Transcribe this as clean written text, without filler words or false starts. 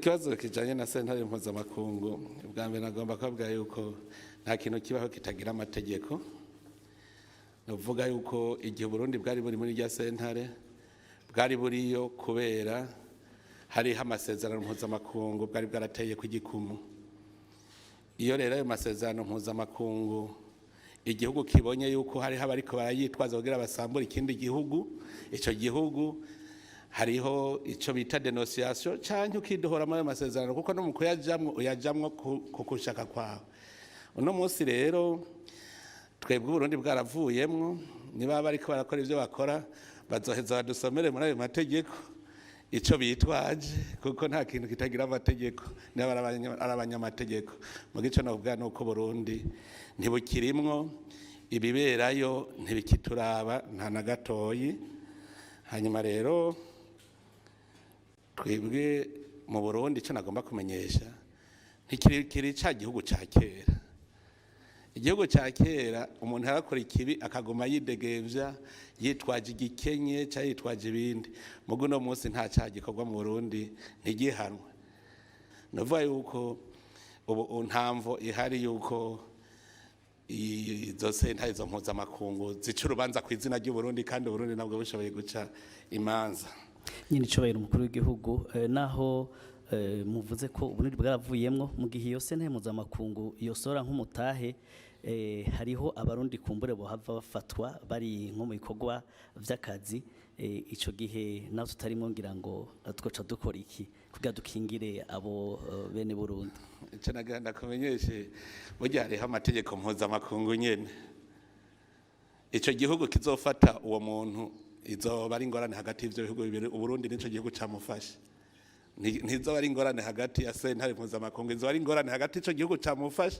Ikibazo kijanye na sentare mpuzamakungu, bwa mbere nagomba kubabwira yuko nta kintu kibaho kitagira amategeko. Ni ukuvuga yuko igihe Uburundi bwari buri muri rya sentare, bwari buriyo kubera hariho amasezerano mpuzamakungu bwari bwarateye ku gikumu. Iyo rero ayo masezerano mpuzamakungu igihugu kibonye yuko hariho abariko barayitwaza kugira basambure ikindi gihugu, ico gihugu hariho ico bita dénonciation canke ukidohora muri ayo masezerano, kuko no mu kuyajamwo uyajamwo ku kushaka kwawe. Uno munsi rero twebwe Uburundi bwaravuyemwo. Niba bariko barakora ivyo bakora, bazoheza badusomere muri ayo mategeko ico bitwaje, kuko nta kintu kitagira amategeko niba ari abanyamategeko. Mu gice novuga nuko Burundi ntibukirimwo, ibiberayo ntibikituraba nta na gatoyi. Hanyuma rero twebwe mu Burundi, icyo nagomba kumenyesha, ntikiri ca gihugu ca kera. Igihugu cya kera umuntu yarakora ikibi akaguma yidegembya, yitwaje igikenye cyangwa yitwaje ibindi. Mugo uno munsi nta cyaha gikorwa mu Burundi ntigihanwe. Ni ukuvuga yuko ubu ntamvo ihari yuko izo sentare, izo mpuzamakungu zica urubanza ku izina ry'Uburundi, kandi Uburundi nabwo bushoboye guca imanza. Nyine icubahiro umukuru w'igihugu, naho muvuze ko Uburundi bwaravuyemwo, mu gihe iyo sentare mpuzamakungu yosora nk'umutahe, hariho Abarundi kumbure bohava bafatwa bari nko mu bikorwa vy'akazi. Ico gihe naho tutarimwo, ngira ngo twoca dukora iki kugira dukingire abo bene Burundi? Icyo nagira ndakumenyeshe, burya hariho amategeko mpuzamakungu nyene. Ico gihugu kizofata uwo muntu, izoba ari ingorane hagati y'ivyo bihugu bibiri, Uburundi n'ico gihugu camufashe. Ntizoba ari ingorane hagati ya sentare mpuzamakungu, izoba ari ingorane hagati y'ico gihugu camufashe.